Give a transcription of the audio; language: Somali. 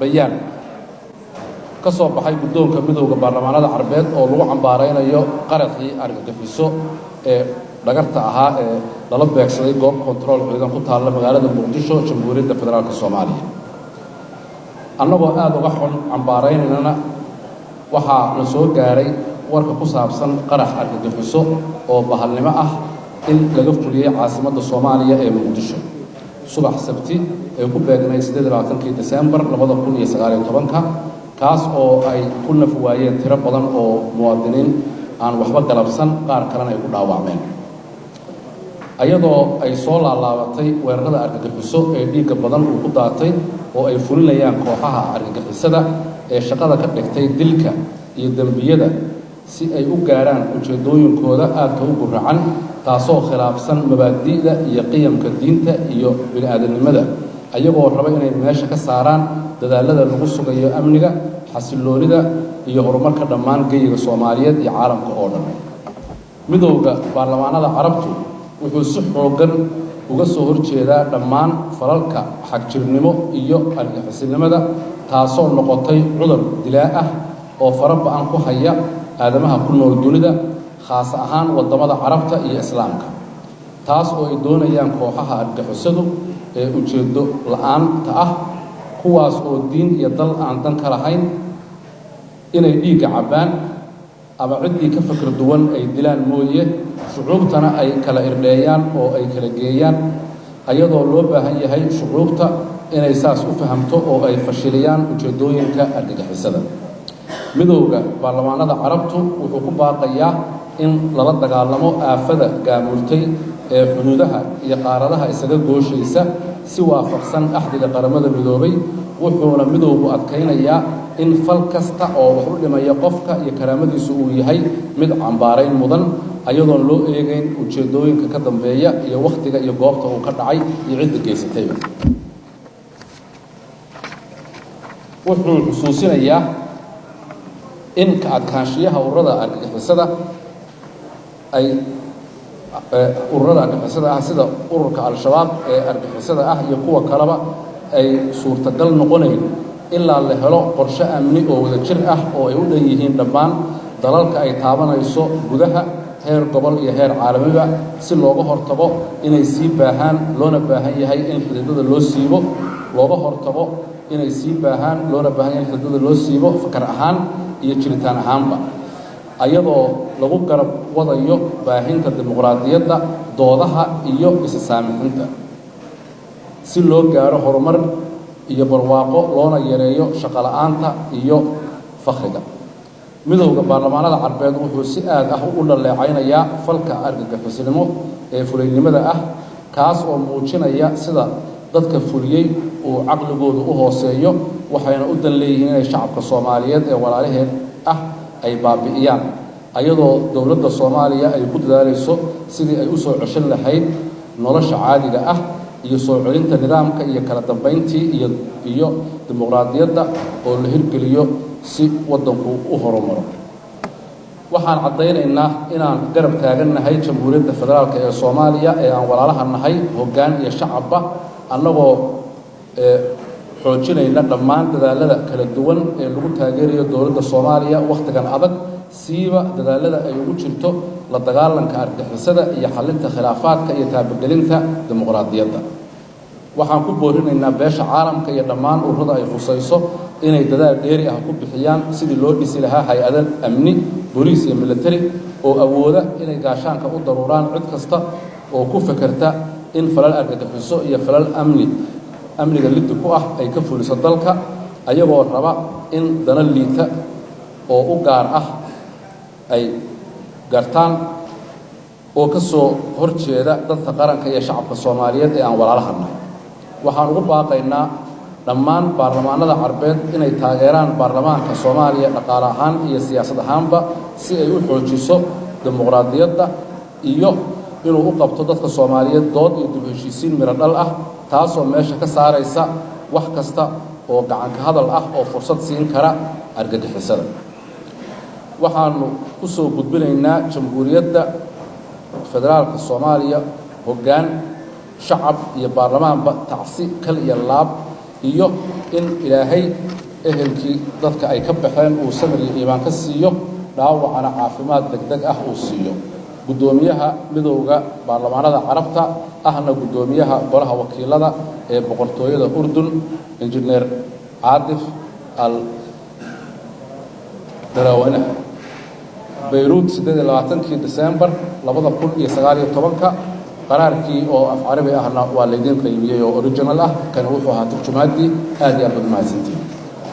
Bayaan ka soo baxay guddoonka Midowda Baarlamaanada Carbeed oo lagu cambaaraynayo qaraxii argagixiso ee dhagarta ahaa ee lala beegsaday goob kontarool ciidan ku taalla magaalada Muqdisho, Jamhuuriyadda Federaalka Soomaaliya. Annagoo aada uga xun cambaaraynaynana waxaa na soo gaaray warka ku saabsan qarax argagixiso oo bahalnimo ah in laga fuliyey caasimadda Soomaaliya ee Muqdisho subax Sabti ee ku beegnay 28-kii Desembar 2019-ka, kaas oo ay ku naf waayeen tiro badan oo muwaadiniin aan waxba galabsan, qaar kalena ay ku dhaawacmeen. Ayadoo ay soo laalaabatay weerarada argagixiso ee dhiigga badan uu ku daatay oo ay fulinayaan kooxaha argagixisada ee shaqada ka dhigtay dilka iyo dembiyada si ay u gaarhaan ujeeddooyinkooda aadka u guracan, taasoo khilaafsan mabaadi'da iyo qiyamka diinta iyo bini-aadamnimada, ayagoo raba inay meesha ka saaraan dadaalada lagu sugayo amniga, xasilloonida iyo horumarka dhammaan geyiga Soomaaliyeed iyo caalamka oo dhan, Midowda Baarlamaanada Carabtu wuxuu si xooggan uga soo horjeedaa dhammaan falalka xagjirnimo iyo argagixisinimada, taasoo noqotay cudur dilaa ah oo fara ba'an ku haya aadamaha ku nool dunida, khaas ahaan waddamada Carabta iyo Islaamka, taas oo ay doonayaan kooxaha argagixisadu ee ujeeddo la'aanta ah, kuwaas oo diin iyo dal aan dan ka lahayn inay dhiigga cabbaan ama ciddii ka fakar duwan ay dilaan mooye, shucuubtana ay kala irdheeyaan oo ay kala geeyaan, ayadoo loo baahan yahay shucuubta inay saas u fahamto oo ay fashiliyaan ujeeddooyinka argagixisada. Midowda Baarlamaanada Carabtu wuxuu ku baaqayaa in lala dagaalamo aafada gaamurtay ee xuduudaha iyo qaaradaha isaga gooshaysa si waafaqsan Axdiga Qaramada Midoobay, wuxuuna midowgu adkaynayaa in fal kasta oo wax u dhimaya qofka iyo karaamadiisu uu yahay mid cambaarayn mudan, ayadoon loo eegayn ujeeddooyinka ka dambeeya iyo wakhtiga iyo goobta uu ka dhacay iyo cidda geysatayba. Wuxuu xusuusinayaa in ka adkaanshiyaha ururada argagixisada ay ururada argagixisada ah sida ururka Al-Shabaab ee argagixisada ah iyo kuwa kaleba ay suurtagal noqonayn ilaa la helo qorshe amni oo wadajir ah oo ay u dhan yihiin dhammaan dalalka ay taabanayso gudaha, heer gobol iyo heer caalamiba, si looga hortago inay sii baahaan, loona baahan yahay in xididada loo siibo, looga hortago inay sii baahaan, loona baahan yahay in xididada loo siibo fakar ahaan iyo jiritaan ahaanba, ayadoo lagu garab wadayo baahinta dimuqraadiyadda, doodaha iyo isa saamixinta, si loo gaaro horumar iyo barwaaqo, loona yareeyo shaqola'aanta iyo fakhriga. Midowda Baarlamaanada Carbeed wuxuu si aad ah u dhaleecaynayaa falka argagixisnimo ee fulaynimada ah, kaas oo muujinaya sida dadka fuliyey uu caqligoodu u hooseeyo, waxayna u dan leeyihiin inay shacabka Soomaaliyeed ee walaalaheed ah ay baabi'iyaan, ayadoo dowladda Soomaaliya ay ku dadaalayso sidii ay u soo ceshan lahayd nolosha caadiga ah iyo soo celinta nidaamka iyo kala dambayntii iyo dimuqraadiyadda oo la hirgeliyo si waddanku u horumaro. Waxaan caddaynaynaa inaan garab taagannahay Jamhuuriyadda Federaalka ee Soomaaliya ee aan walaalaha nahay, hoggaan iyo shacabba, annagoo xoojinayna dhammaan dadaalada kala duwan ee lagu taageerayo dowladda Soomaaliya wakhtigan adag, siiba dadaalada ay ugu jirto la dagaalanka argixisada iyo xallinta khilaafaadka iyo taabagelinta dimuqraadiyadda. Waxaan ku boorinaynaa beesha caalamka iyo dhammaan ururada ay khusayso inay dadaal dheeri ah ku bixiyaan sidii loo dhisi lahaa hay-ado amni, booliis iyo military oo awooda inay gaashaanka u daruuraan cid kasta oo ku fekerta in falal argagixiso iyo falal amniga liddi ku ah ay ka fuliso dalka, ayagoo raba in dana liita oo u gaar ah ay gartaan oo ka soo hor jeeda dadka qaranka iyo shacabka Soomaaliyeed ee aan walaalaha nahay. Waxaan ugu baaqaynaa dhammaan baarlamaanada Carbeed inay taageeraan baarlamaanka Soomaaliya dhaqaale ahaan iyo siyaasad ahaanba, si ay u xoojiso dimuqraadiyadda iyo inuu u qabto dadka Soomaaliyeed dood iyo dib heshiisiin miro dhal ah, taasoo meesha ka saaraysa wax kasta oo gacanka hadal ah oo fursad siin kara argagixisada. Waxaanu ku soo gudbinaynaa Jamhuuriyadda Federaalka Soomaaliya hoggaan, shacab iyo baarlamaanba tacsi kal iyo laab iyo In Ilaahay ehelkii dadka ay ka baxeen uu samir iyo iimaan ka siiyo, dhaawacana caafimaad degdeg ah uu siiyo. Guddoomiyaha Midowda Baarlamaanada Carabta, ahna guddoomiyaha Golaha Wakiilada ee Boqortooyada Urdun, Injineer Caadif Al Darawane. Bayruud, 28-kii Disembar 2019-ka. Qaraarkii oo af Carabi ahna waa laydiin qaybiyey oo original ah. Kani wuxuu ahaa turjumaaddii. Aad iyo aad baad mahadsantiin.